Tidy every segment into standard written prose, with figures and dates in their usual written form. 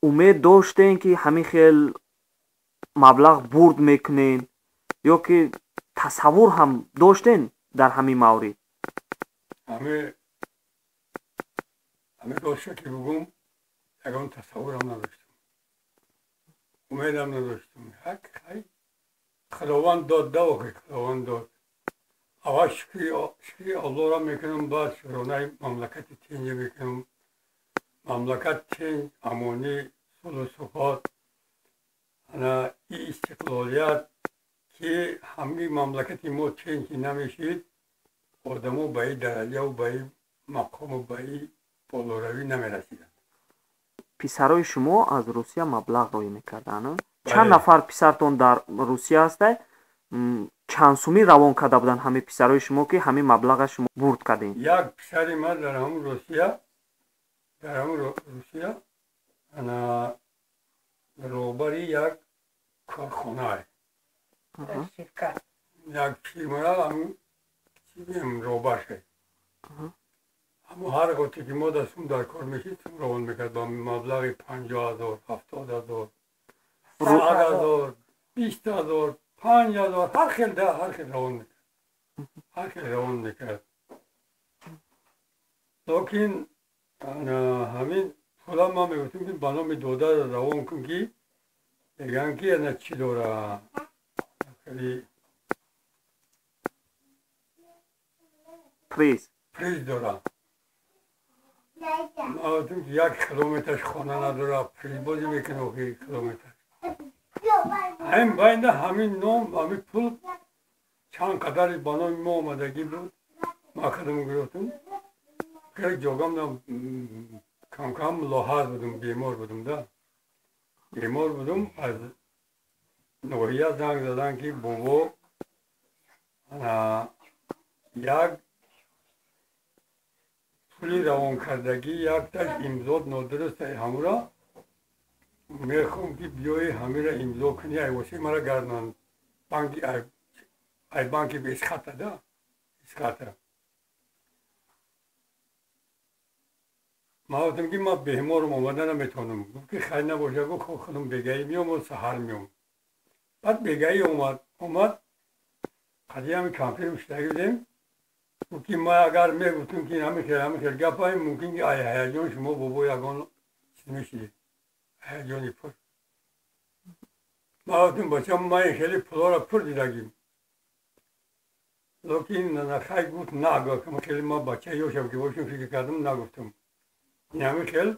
Умед доштем, ки ҳамин хел маблағ бурд мекунен ё ки тасаввур ҳам доштен дар ҳамин маврид? Ҳамин ростша ки бигӯм, ягон тасаввурам надоштам, умедам надоштам. Хай, Худованд дод, да, охи Худованд дод. Аввал шукри Аллоҳро мекунам, баъд шукронаи мамлакати тинҷа мекунам. Мамлакат тинҷ, амонӣ, сулҳу субот, ана и истиқлолият, ки ҳамаи мамлакати мо тинҷ ки намешид, одамо ба и дараҷаву ба и мақому ба и болоравӣ намерасиданд. Писарои шумо аз Русия маблағ роӣ мекарданд? Чанд нафар писартон дар Русия ҳастай? Чанд сумӣ равон карда буданд ҳамин писарои шумо, ки ҳамин маблаға шумо бурд кардем? Як писари ман дар ҳамун Русия, дар ҳамун Русия ана роҳбари як корхонае, як фирмара ҳамун роҳбар шуд. Ҳамун ҳар гоҳте ки мо дар сум дар кор мешид, сум равон мекард ба маблағи 50 000, 70 000, 100 000, 20 000, 5000, ҳар хел да, ҳар хел равон мекард, ҳар хел равон мекард. Лекин ҳамин пула ман мегуфтам, ки ба номи додар равон кун, ки мегӯянд, ки ана чӣ дора, хеле приз. Приз дора. Ман гуфтам, ки як километраш хона надора, приз бозӣ мекунад. Охи километр ҳамин байнда ҳамин ном, ҳамин пул чанд қадари ба номи мо омадагӣ буд. Ман худам гирифтам. Хеле ҷогам камкам лоҳаз будум, бемор будум да, бемор будум. Аз ноҳия занг задан, ки бобо, як пули равонкардагӣ якташ имзот нодуруст, ҳамура мехоҳам, ки биёи ҳамира имзо кунӣ, айвоси мара гардонанд банки, ай банки Эсхата да, Эсхата. Ман гуфтам, ки ман беморам, омада наметавонам. Гуфт, ки хайр набоша. Гуфт, худам бегаӣ меом, саҳар меом. Баъд бегаӣ омад. Омад, қадия ҳами кампирм шидаги будем. Гуфт, ки ман агар мегуфтам, ки ҳамин хел, ҳамин хел гапаем, мумкин ки ай ҳаяҷон шумо, бобо, ягон чиз мешидед, ҳаяҷони пур. Ман гуфтам, бачам, ман ин хеле пулоро пур дидагим, лекин хай, гуфт, на, хеле ман бачаи ёшам ки бошам, фикр кардам, нагуфтам. Ҳамин хел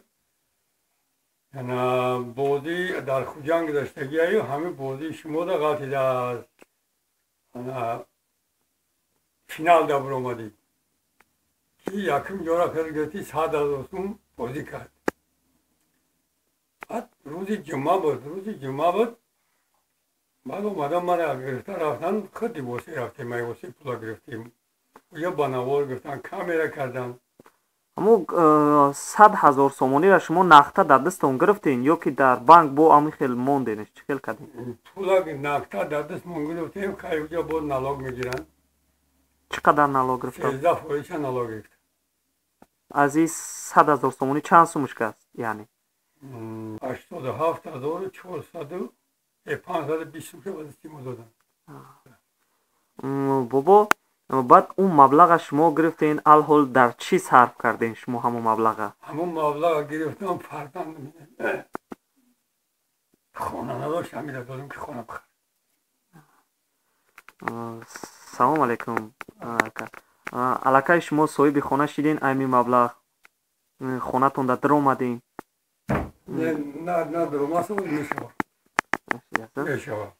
бозӣ дар Хуҷанд гузаштагиаю, ҳамин бозии шумода ғалтидааст, финал да биромадӣ, ки якум ҷора хел гирифти, 100 000 сум бозӣ кард. Баъд рӯзи ҷумъа буд, рӯзи ҷумъа буд. Баъд омадан, мара гирифта рафтан, худи боси рафтем, айвоси пула гирифтем, уҷа ба навор гирифтан, камера кардан. Ҳамун 100 000 сомониро шумо нақдта дар дастон гирифтен ё ки дар банк бо ҳамин хел монденш? Чӣ хел кардем? Пула нақдта дар дастмон гирифтем. Хай, уҷа боз налог мегиранд. Чӣ қадар налог гирифтан? 13 фоиза налог гирифт. Аз ин 100 000 сомонӣ чанд сумушка аст, яъне? 87 400, 520 сумша ба дасти мо доданд. Бобо, баъд он маблаға шумо гирифтен, алҳол дар чӣ сарф кардем шумо ҳамон маблаға? Ҳамон маблаға гирифтам, фарзанд хона надошт, ҳамира додам, ки хона бихар. Салом алейкум. Аллакай шумо соҳиби хона шидин, ами маблағ хонатон да даромадин? На, даромад, мешава, мешава.